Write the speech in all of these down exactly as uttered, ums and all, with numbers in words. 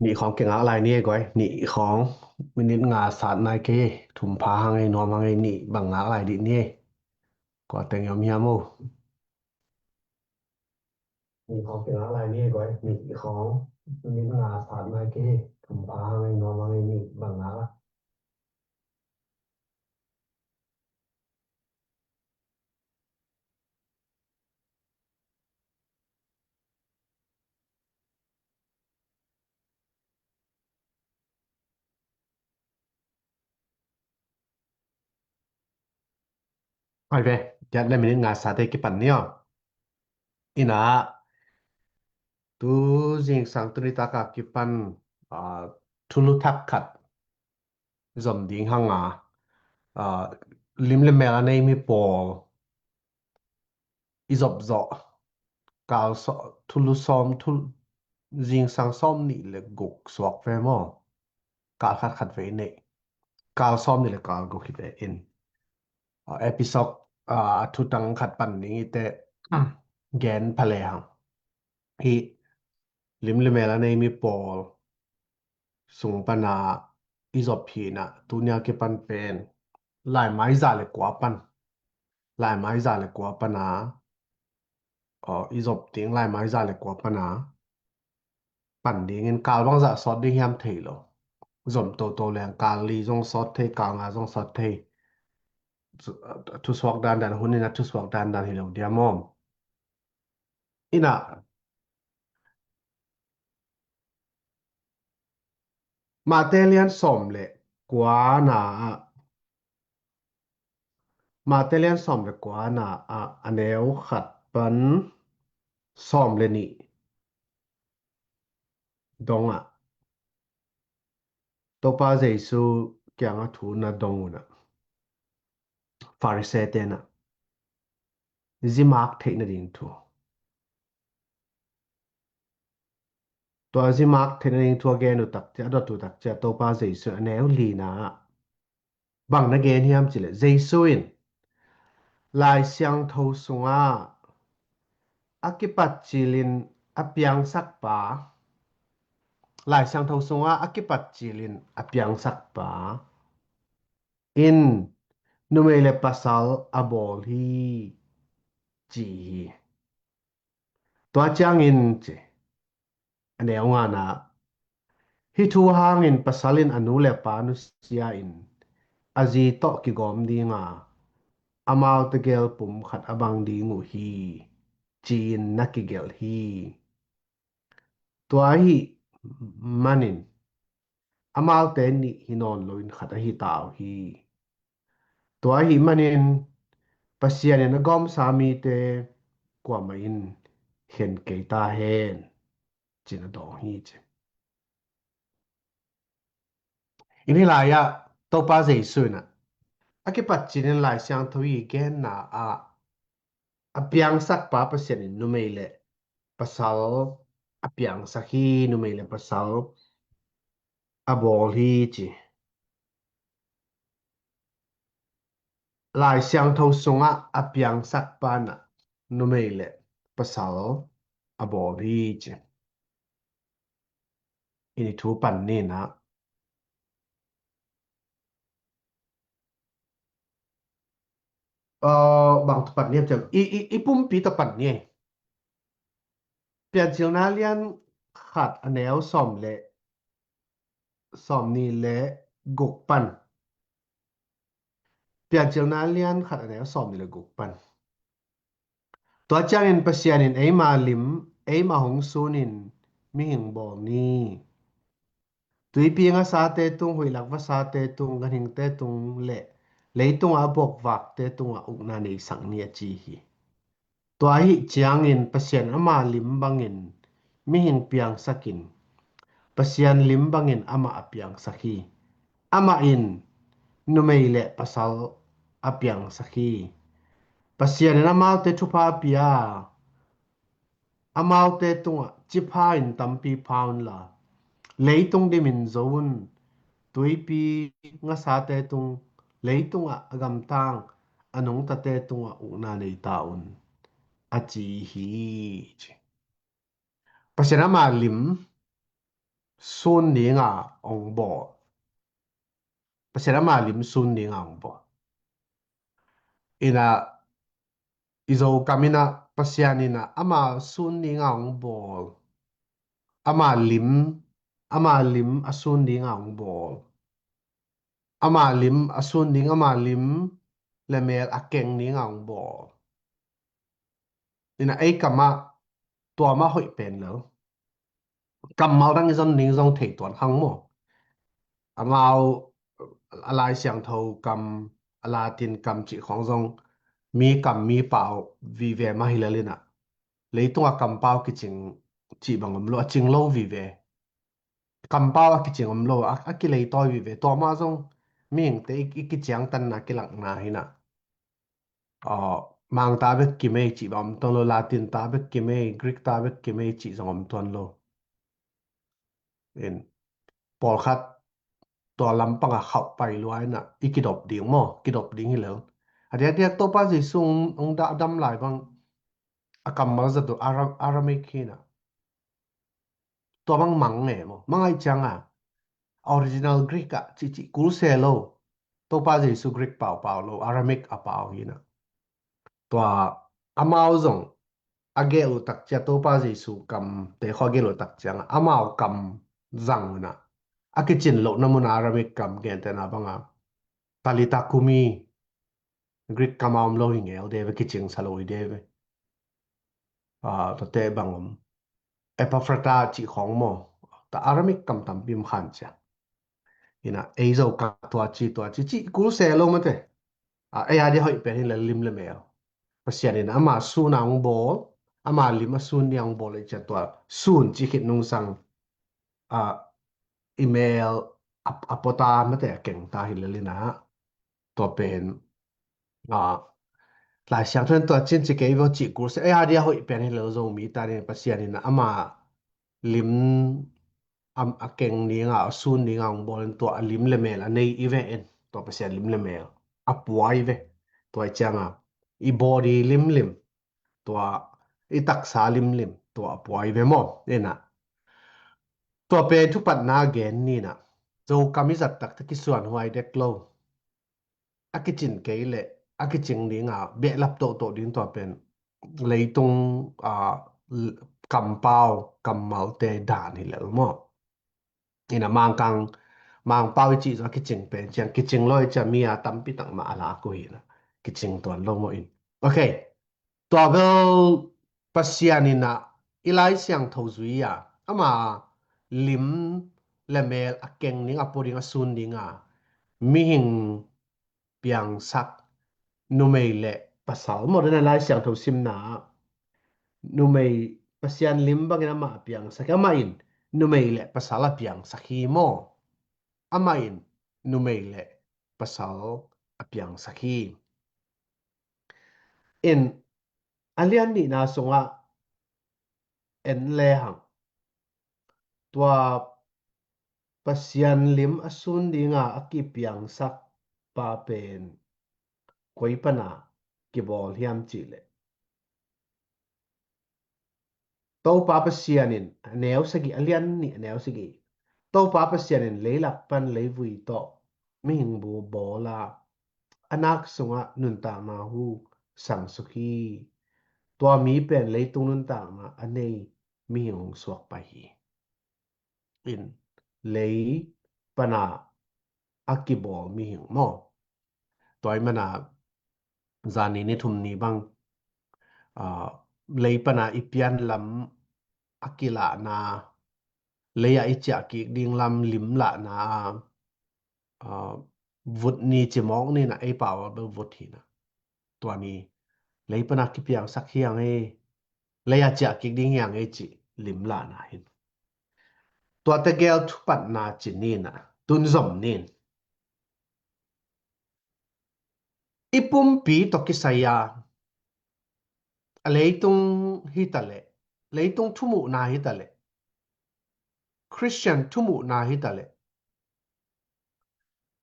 Nih khawng kingak lai ni ei guai. Nih khawng minit nga sat nai kei ei. Thum pha hang ei, nuam hang ei, nih bang ngak lai dih ni ei. Kua teng i om hiam o? Nih khawng kingak lai ni ei guai. Nih khawng minit nga sat nai kei ei. Thum pha hang ei, nuam hang ei, nih bang ngak lai. Hai ve, kiat le minit nga sate kipan ni aw. Ina, tu zingsang tu nitak a kipan, ah, thulu thak khat zom ding hang a, ah, lim le mel a nei mi pawl i zop zawh, kal saw-, thulu sawm, thul-, zingsang sawm nih le guk suak ve maw? Kal khat khat ve i neih. Kal sawm nih le kal guk hi ve in. Ah, episode, ah, a thutang khat pan ding i te, gen pha le hang. Hi lim le mel a nei mi pawl sung pana i zop hi na, tunia kipan pen laimai za le kua pan, laimai za le kua pana, aw, i zop ding laimai za le kua pana pan dingin kal bangzah sawt ding hiam thei lo. Zom toto leng kal li zong sawt thei, kal nga zong sawt thei. Thusuak dandan, hun in a thusuak dandan hi lo dia maw? Ina, Mate lian sawm le kuana ah, Mate lian sawm le kuana ah, a neu khat pan sawm le nih dongah Topa Jesu kiangah thu na dong unah, Pharisee tenah zimak theih nading thu. Tua zimak theih nading thu a gen uh takcia, a dot uh takcia, Topa Jesu a neu lina ah bang na gen hiam cileh, Jesu in Lai Siangtho sungah a kipat cilin a piangsak pa, Lai Siangtho sungah a kipat cilin a piangsak pa in numei le pasal a bawl hi, ci hi. Tua ciangin ci, a neu ngana, hih thu hangin pasal in a nu le pa nusia in a zi tawh kigawm dinga, amau tegel pum khat a bang ding uh hi, ci-in na kigelh hi. Tua ahih manin amaute nih hi nawn loin khat ahi ta uh hi. Tua ahih manin Pasian in a gawmsa mite kuamah in khen kei ta hen, cin a dawng hi ci. Inn hi lai-ah Topa Jesu in ah a kipat cinin Lai Siangtho i genna ah a piangsak pa Pasian in numei le pasal a piangsak hi, numei le pasal a bawl hi ci. Lai Siangtho sungah a piangsak pa in ah numei le pasal a bawl hi ci. I ni thu pan ni in ah, uh, bang tawh pan ni am ciang, i, i, i pumpi tawh pan ni ei. Piancilna lian khat a neu sawm le, sawm nih le guk pan. Piancilna lian khat a neu sawm nih le guk pan. Tua ciangin Pasian in eima lim, eima hong sunin mihing bawl ni. Tuipi ngasate tung, huihlak vasate tung, ganhingte tung le leitungah a bokvakte tungah ukna neisak ni a ci hi. Tua ahih ciangin Pasian ama lim bangin mihing piangsakin, Pasian lim bangin amah a piangsak hi. Amah in numei le pasal a piangsak hi. Pasian in amaute thupha a pia, amaute tungah cipha in tampi pha unla, leitung dimin zo un, tuipi ngasate tung, leitungah a gamtang a nungtate tungah ukna nei ta un, a ci hi. Pasian ama lim, sun dinga hong bawl. Pasian ama lim sun dinga hong bawl. Ina i Zokam ina Pasian ina ama sun dinga hong bawl. Ama lim, ama lim a sun dinga hong bawl. Ama lim a sun ding, ama lim le mel a keng dinga hong bawl. Ina ei kamah tua mah hoih pen lo. Kammal dang i zon ding zong thei tuan khang maw. Amau a Lai Siangtho kam, a Latin kam cih khong zong mi kam mi pau vive mah hi lel ina. Leitunga kampau kicing cih bang om lo, a cing lo vive. Kampau a kicing om lo, a, a kileitawi vive. Tua mah zong mihingte i, i kiciangtanna kilakna hi ina. Aw, Mangta bek kimei cih bang om tuan lo, Latin ta bek kimei, Greek ta bek kimei cih zong om tuan lo. In, pawlkhat tua lampanga khauh pai lua ina i kidop ding maw, kidop ding hi lo. A diakdiak Topa Jesu hong, hong da, dam lai bang a kammal zat uh Ara-, Aramaic hi ina. Tua bang mang nge maw, mang ahih cianga original Greek ah cihcih kul se lo. Topa Jesu Greek paupau lo, Aramaic a pau hi ina. Tua amau zong a gelh uh tak ciang, Topa Jesu kamte khawng a gelh uh tak cianga amau kam zang uh ina, a kicin lohna muna Aramaic kam gentehna banga Talitha kumi, Greek kama om lo hi ngel deve, kicingsa lo hi deve. Ah, tate bang om. Epaphrata cih khong maw. Ta Aramaic kam tampi om khan cia. Ina, ei Zokam tua ci, tua ci, ci kul se lo mate. Ah, ei a dia hoih pen hi le lim le mel. Pasian in ama sun a hong bawl, ama lim a sun dia hong bawl ei cia tua. Sun ci khit nungsang. Ah, i mel a, a pota mate a keng ta hi le lina. Tua pen, ah, Lai Siangtho in tua cin ci kei vo ci kul se, ei a dia hoih pen hi lo Zomi ta ni Pasian in ama lim a, a keng dinga, a sun dinga hong bawl in tua a lim le mel a nei i ve in. Tua Pasian lim le mel a pua i ve. Tua i cianga i body limlim, tua i taksa limlim, tua a pua i ve maw. Ina. Tua pen thupatna gen nina. Zokam i zat taktak kisuan huai dek lo. A kicin kei le, a kicing dinga, behlap tohtoh ding tua pen. Leitung, ah, l-, kampau, kammalte dan hi lel maw. Ina Mangkang, Mangpau i cih zaw a kicing pen, ciang kicing lo i cia mi a tampi tak mah a lak uh hi ina. Kicing tuan lo maw in. Ok. Tua bel Pasian ina i Lai Siangtho zui a, ama lim le mel a keng ding, a pua ding, a sun dinga mihing piangsak numei le pasal. Maw dena Lai Siangtho simna ah numei Pasian lim bangin amah a piangsak hi. Amah in numei le pasal a piangsak hi maw. Amah in numei le pasal a piangsak hi. In a lian nihna sungah en lehang. Tua Pasian lim a sun dinga a kipiangsak pa pen koi pana kibawl hiam cihleh. Topa Pasian in a neu sagih, a lian nih a neu sagih. Topa Pasian in leilak pan leivui tawh mihing bu bawl a, a nak sungah nuntakna hu sangsuk hi. Tua mi pen leitung nuntakna a nei mihing hong suak pai hi. In lei pana a kibawl mihing maw. Tua i mana zani ni thum ni bang, ah, lei pana i pian lam a kilahna, lei a i ciah kik ding lam lim lahna, ah, vut ni cimawk nina ei pau a bel vut hina. Tua ni lei pana kipiangsak hiang ei, lei a ciah kik ding hiang ei cih lim lahna hin. Tua tegel thupatna ci nina, tun zom nin. I pumpi tawh kisai a, a leitung hitaleh, leitung thumuhna hitaleh, Christian thumuhna hitaleh,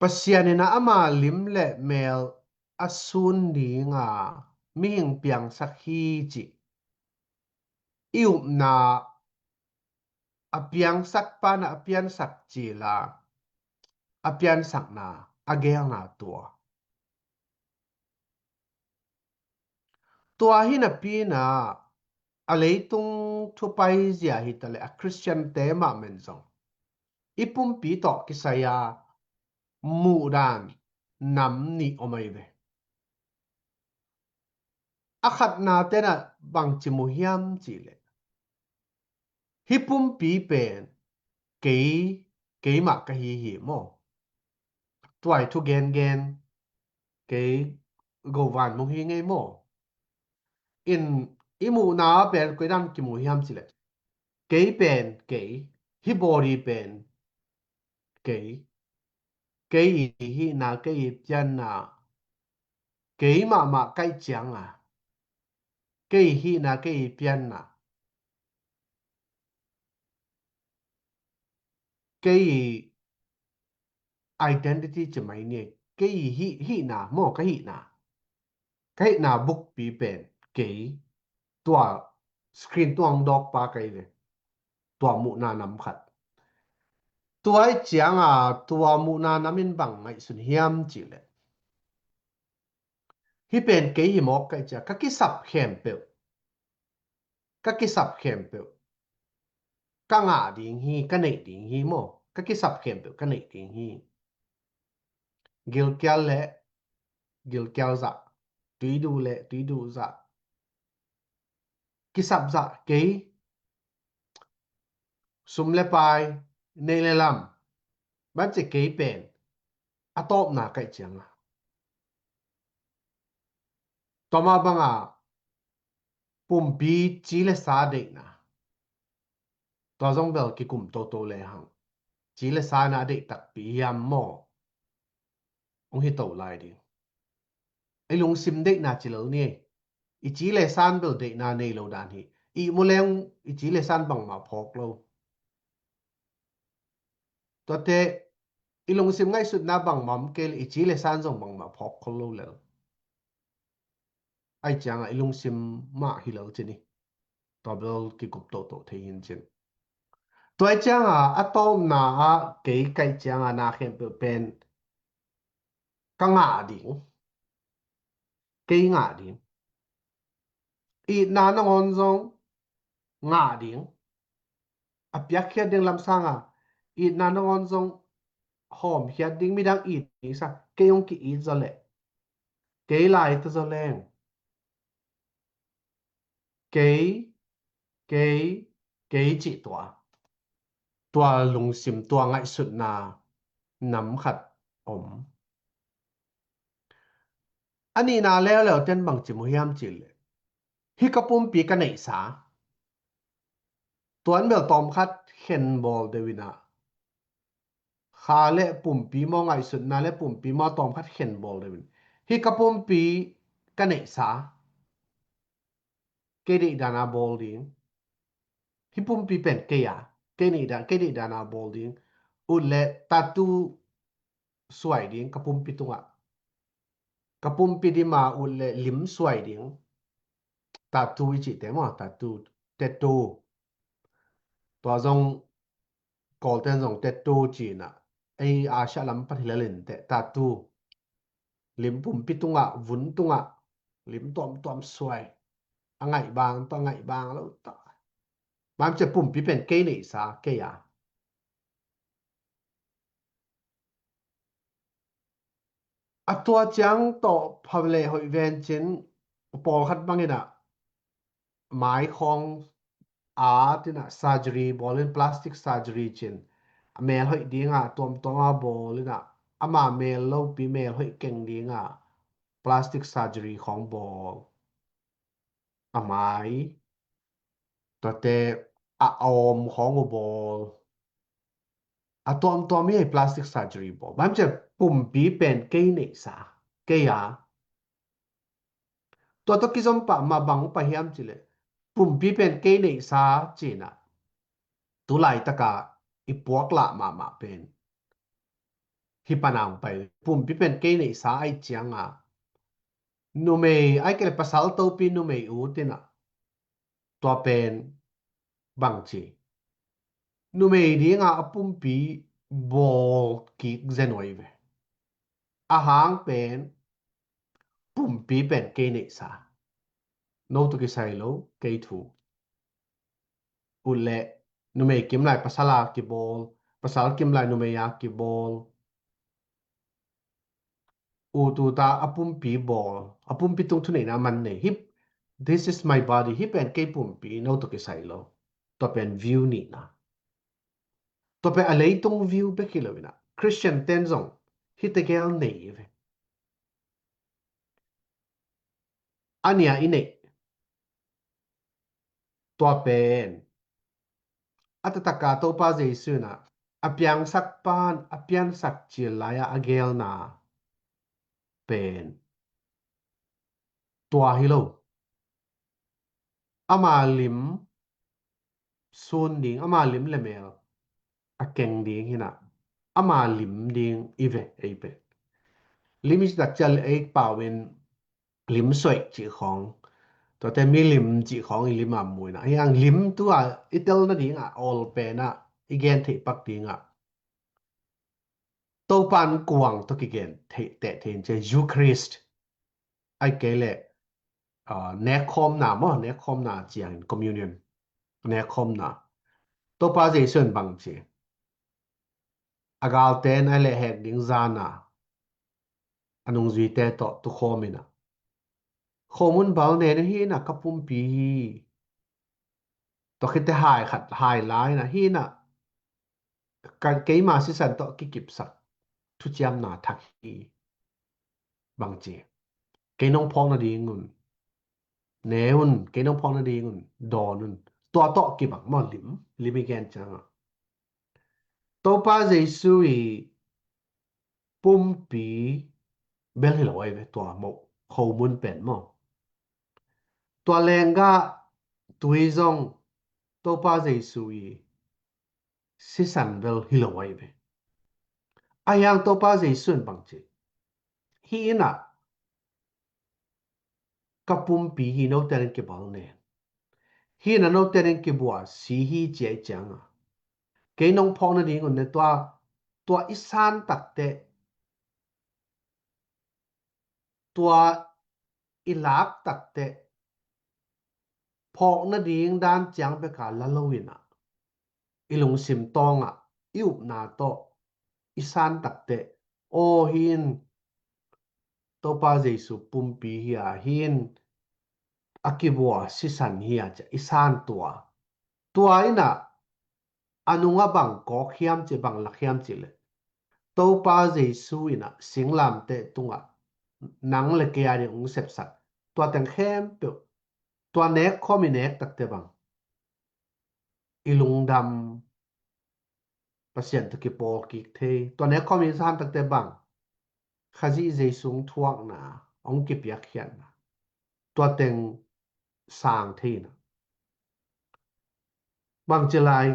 Pasian in a ama lim le mel a sun dinga mihing piangsak hi cih i upna a piangsak pa na a piansak cila, a piansakna, a gelna tua. Tua hi napi-in a leitung thupai zia hi ta leh a Khristiante mahmah in zong i pumpi tawh kisai a muhdan nam nih om ahi ve. A khatna ten a bangci mu hiam cih leh, hih pumpi pen kei, keimah ka hi hi maw. Tua i thu gengen, kei go van mung hi ngei maw. In i muhna pen koi dan kimu hiam cih leh, kei pen kei, hih body pen kei, kei i hihna, kei i pianna, kei mahmah ka hih ciang a, kei i hihna, kei i pianna, kei i identity ci mai ni, kei i hih, hihna maw, ka hihna, ka hihna bukpi pen kei, tua screen tung dawk pa kei ve. Tua muhna nam khat. Tua i ciang a, tua muhna nam in bang ngaihsun hiam cih leh, hih pen kei hi mawk ka hih ciang, ka kisap khempeuh, ka kisap khempeuh ka ngah ding hi, ka neih ding hi maw. Ka kisap khempeuh ka neih ding hi. Gilkial le gilkial zah, tuiduh le tuiduh zah, kisap zah kei, sum le pai, neih le lam, bangci kei pen a tawpna ka hih ciang a, tua mah bang a pumpi ci le sa deihna, tua zong bel kikum toto le hang, ci le sa na a deih takpi hiam maw. Hong hi to lai ding. I lungsim deihna ci lo ni. I ci le san bel deihna nei lo dan hi. I mu leng i ci le san bangmah phawk lo. Tuate i lungsim ngaihsutna bangmah om kei le i ci le san zong bangmah phawk khol lo lel. Ai ciang a i lungsim mah hi lo ci ni. Tua bel kikup toto thei hi in cin. Tua i ciang a, a tawpna a kei ka hih ciang a na khempeuh pen ka ngah ding. Kei ngah ding. Itna nangawn zong ngah ding. A piakkhiat ding lam sang a, itna nangawn zong hawmkhiat ding, midang it ding sa, kei hong ki-it zaw leh, kei lai ta zaw leng, kei, kei, kei cih tua, tua lungsim, tua ngaihsutna nam khat om. A nihna leuleu ten bangci mu hiam cih leh, hih ka pumpi ka neihsa, tuan bel tawm khat khen bawl deuh in a, kha le pumpi maw, ngaihsutna le pumpi maw, tawm khat khen bawl deuh in, hih ka pumpi ka neihsa, kei deihdan a bawl ding. Hih pumpi pen kei a, kei neihdan, kei deihdan a bawl ding. Ut le tattoo suai ding ka pumpi tungah. Ka pumpi dim a ut le lim suai ding. Tattoo i cihte maw, tattoo, tattoo. Tua zong Kawlten zong tattoo ci in a, ei Asia lam pan hi lel in teh, tattoo. Lim pumpi tungah, vun tungah, lim tuamtuam suai. A ngaih bang tawh, a ngaih bang lo tawh. Bang ci pumpi pen kei neihsa, kei a. A tua ciang tawh pha le hoih ven cin, pawlkhat bangin a mai khawng a, tina surgery bawl in, plastic surgery cin, a mel hoih ding a tuamtuam a bawl in a, ama mel lopi, mel hoih keng ding a plastic surgery khawng bawl. A mai, tuate a awm khawng uh bawl. A tuamtuam hi, plastic surgery bawl. Bang ci pumpi pen kei neihsa, kei a. Tua tawh kizom pah mah bang pah hiam cih leh, pumpi pen kei neihsa ci in a, tu laitak a i puak lah mahmah pen hi pan a hong pai. Pumpi pen kei neihsa ahih ciang a, numei, ahih kei leh pasal topi numei ut in a, tua pen bang ci, numei dinga a pumpi bawl kik zen uh ahi ve. A hang pen pumpi pen kei neihsa. No tawh kisai lo, kei thu. Ut leh numei kim lai pasal a kibawl, pasal kim lai numei a kibawl. Ut uta a pumpi bawl, a pumpi tung thuneihna man nei. Hih, this is my body. Hih pen kei pumpi, no tawh kisai lo. Tua pen view nihna. Tua pen a leitung view bek hi lo inah, Christian ten zong hih tegel nei hi ve. A nia i neih. Tua pen a taktak a Topa Jesu inah a piangsak pan a piansak cil lai-a a gelna pen tua hi lo. Ama lim sun ding, ama lim le mel a keng ding hi inah, ama lim ding i ve ei pen. Lim i cih tak ciang ei pau in lim soih cih khawng, tuate mi lim cih khawng i lim a mu inah, hi ang lim tua i tel nadingah awl penah i gen theih pak dingah Topa in kuang tawh kigen theih, teh theih in ci, Eucharist. Ahih kei leh, ah, nekkhawmna maw, nekkhawmna ciangin communion. Nekkhawmna. Topa Jesu in bang ci? A galte in a lehhek ding zana a nungzuite tawh tukhawm inah, khomun bal nen hi inah ka pumpi hi. Tua khit teh hai khat, hai la inah, hi inah ka, keima sisan tawh kikipsak thuciamna thak hi. Bang ci? Kei nong phawk nadingun ne un, kei nong phawk nadingun dawn un. Tua tawh kibang maw lim, lim i gen ciangah. Topa Jesu i pumpi bel hi lo ahi ve tua maw, khomun pen maw. Tua lenggah tui zong Topa Jesu i sisan bel hi lo ahi ve. Ahi hang Topa Jesu in bang ci? Hih inah ka pumpi hi, note in kibal nen. Hih inah note in kibua si hi ci ahih ciangah, kei nong phawk nadingun ne, tua, tua i san takteh, tua i lak takteh, phawk nading dan ciang beka la lo inah, i lungsim tawngah i upna tawh i san takteh, aw, hih in Topa Jesu pumpi hi a, hih in a kibua sisan hi a, ci a i san tua. Tua inah a nungah bang kawk hiam ci, bang lak hiam ci leh, Topa Jesu inah singlamteh tungah nang le kei a ding hong sepsak tua teng khempeuh, tua nekkhawm i nek takteh bang i lungdam, Pasian tawh kipawl kik thei. Tua nekkhawm i san takteh bang Khazih Jesu thuakna, hong kipiakkhiatna, tua teng sang thei inah. Bang ci lai,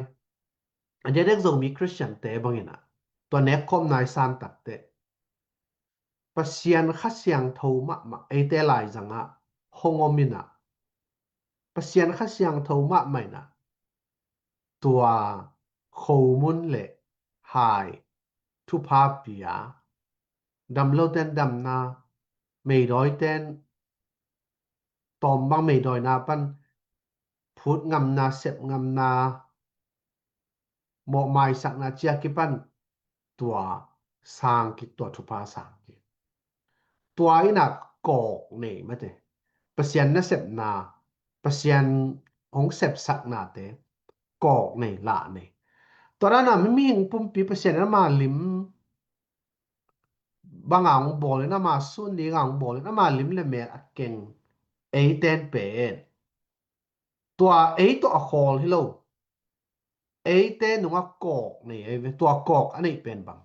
a diakdiak Zomi Christian te bang inah tua nekkhawmna i san takteh Pasian Kha Siangtho mahmah eite laizangah hong om inah, Pasian Kha Siangtho mahmah inah tua khomun le hai thupha pia, damlote in damna, meidawite in tawm bang meidawina pan phut ngamna, sep ngamna, mawhmaisakna ci a kipan tua sang kik, tua thupha sang kik. Tua inah kawk nei mate. Pasian nasepna, Pasian hong sepsaknate kawk nei, lah nei. Tua dan a mihing pumpi Pasian in ama lim banga hong bawl in, ama sun dinga hong bawl in, ama lim le mel a keng eite in pen tua ei tawh a khawl hi lo. Eite nungah kawk nei ahi ve. Tua kawk a neih pen bang?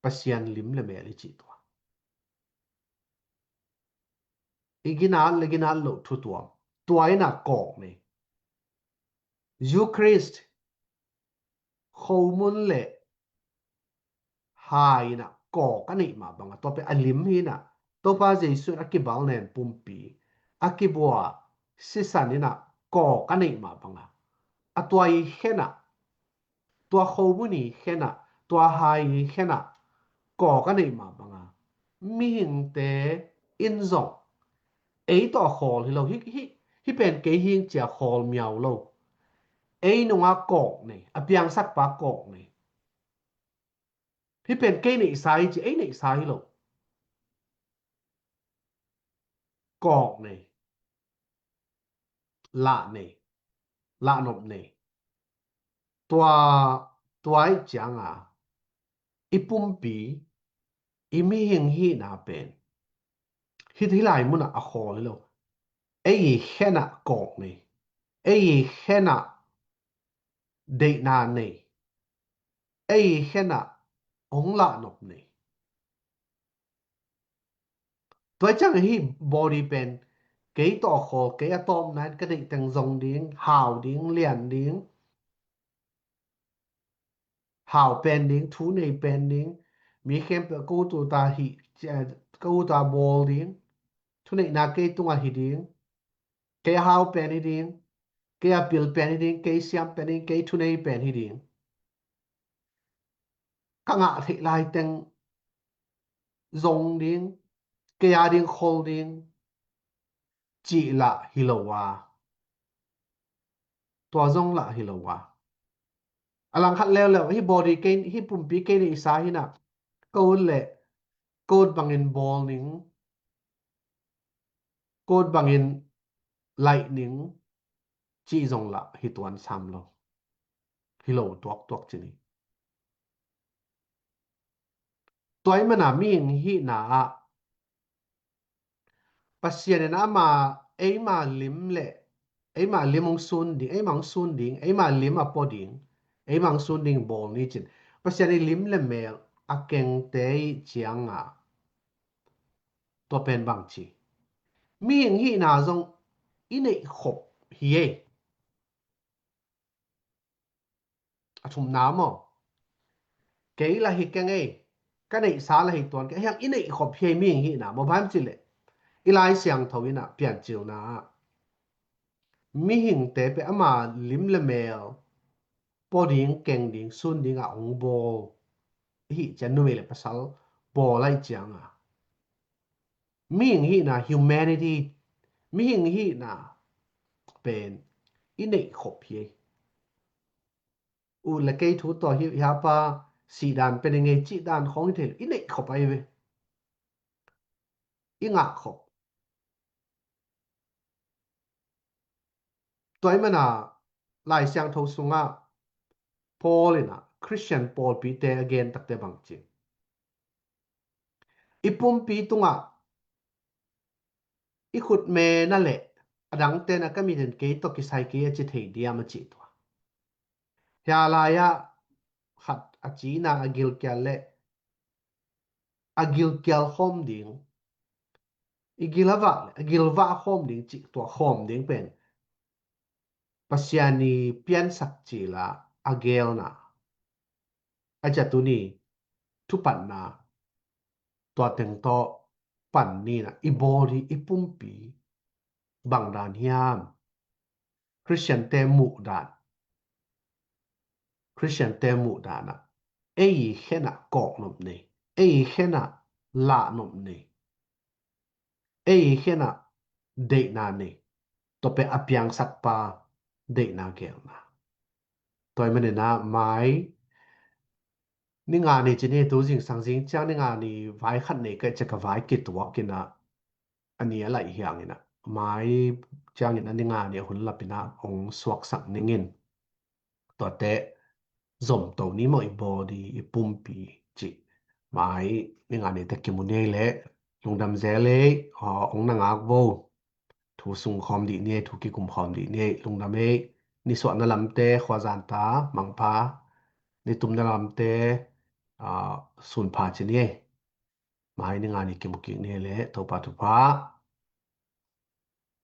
Pasian lim le mel i cih tua. I ginat le ginat loh thu tuam. Tua inah kawk nei. Eucharist, khomun le hai inah kawk a neih mah banga, tua pen a lim hi inah, Topa Jesu in a kibal nen pumpi, a kibua sisan inah kawk a neih mah banga, a tua i khenah tua kho mun i khen ah, tua hai i khen ah kawk a neih mah banga mihingte in zong ei tawh a khawl hi lo. Hih, hih, hih pen kei hing cia khawl miau lo. Ei nungah kawk nei, a piangsakpa kawk nei. Hih pen kei neihsa hi ci, ei neihsa hi lo. Kawk nei, lah nei, lahnop nei. Tua, tua ih cianga i pumpi, i mihing hihna pen hih, hih lai munah a khawl hi lo. Ei i khen ah kawk nei, ei i khen ah deihna nei, ei i khen ah hong lahnop nei. Tua ciang hih body pen kei tawh khawl, kei a tawpna in ka deih teng zong ding, hau ding, lian ding, hau pen ding, thu nei pen ding, mi khempeuh ka ut uta hi, ka ut uta bawl ding, thuneihna kei tungah hi ding, kei a hau pen hi ding, kei a pil pen hi ding, kei siam pen hi ding, kei thunei pen hi ding. Ka ngah theih lai teng zong ding, kei a ding khol ding cih lah hi lo a. Tua zong lah hi lo a. A langkhat leuleu, hih body kei, hih pumpi kei neihsa hi na, ka ut leh ka ut bangin bawl ning, ka ut bangin laih ning cih zong lah hi tuan sam lo. Hi lo tuaktuak ci ni. Tua ih mana mihing hihna ah Pasian in ama, eima lim le, eima lim hong sun ding, eima hong sun ding, eima lim a pua ding, eima hong sun ding bawl ni cin. Pasian i lim le mel a kengte ih cianga tua pen bang ci. Mihing hihna zong i neih khop hi ei. A thumna maw? Kei lah hi keng ei, ka neihsa lah hi tuan keng ei, hiang i neih khop hi ei mihing hihna maw, bang ci leh i Lai Siangtho in a Piancilna ah mihingte pen ama lim le mel pua ding, keng ding, sun ding a hong bawl. Hih ciang numei le pasal bawl aih cianga mihing hihna, humanity, mihing hihna pen i neih khop hi ei. Ut le kei thu tawh hi, hiapa sih dan pen i ngei cih dan khawng hi thei lo, i neih khop ahi ve. I ngah khop. Tua ih mana Lai Siangtho sungah Paul in a Khristian pawlpite a gen takte bang ci. I pumpi tungah i khutme na leh a dangte na ka mit in kei tawh kisai kei a ci thei diam a cih tua. Hia lai-ah khat a cina a gilkial leh a gilkial khawm ding, i gil a vah leh a gilvah khawm ding cih tua khawm ding pen Pasian i piansak cila a gelna a ciah tuni thupatna tua teng tawh pan nina i body i pumpi bang dan hiam? Khristiante muhdan, Khristiante muhdan ah ei i khen ah kawk nop nei, ei i khen ah lah nop nei, ei i khen ah deihna nei, tua pen a piangsakpa deihna gelna. Tua ih manin a mai ni nga ni ci ni, tu zingsang zing ciang ni nga ni vai khat nei ka ih ciah ka vai kituak in a, a ni a laih hiang in a, mai ciangin a ni nga ni a hun lap in a hong suaksak ning in. Tuate zomto ni maw, i body, i pumpi cih. Mai ni nga ni te kimu ni ei leh lungdam zel ei, aw, hong na ngak vo. Thu sung khawm dih ni ei, thu kikum khawm dih ni ei, lungdam ei. Nisuahna lamte, khuazan ta, mangpha, nitumna lamte, ah, sunpha ci ni ei. Mai ni nga ni kimu kik ni ei leh, Topa thupha.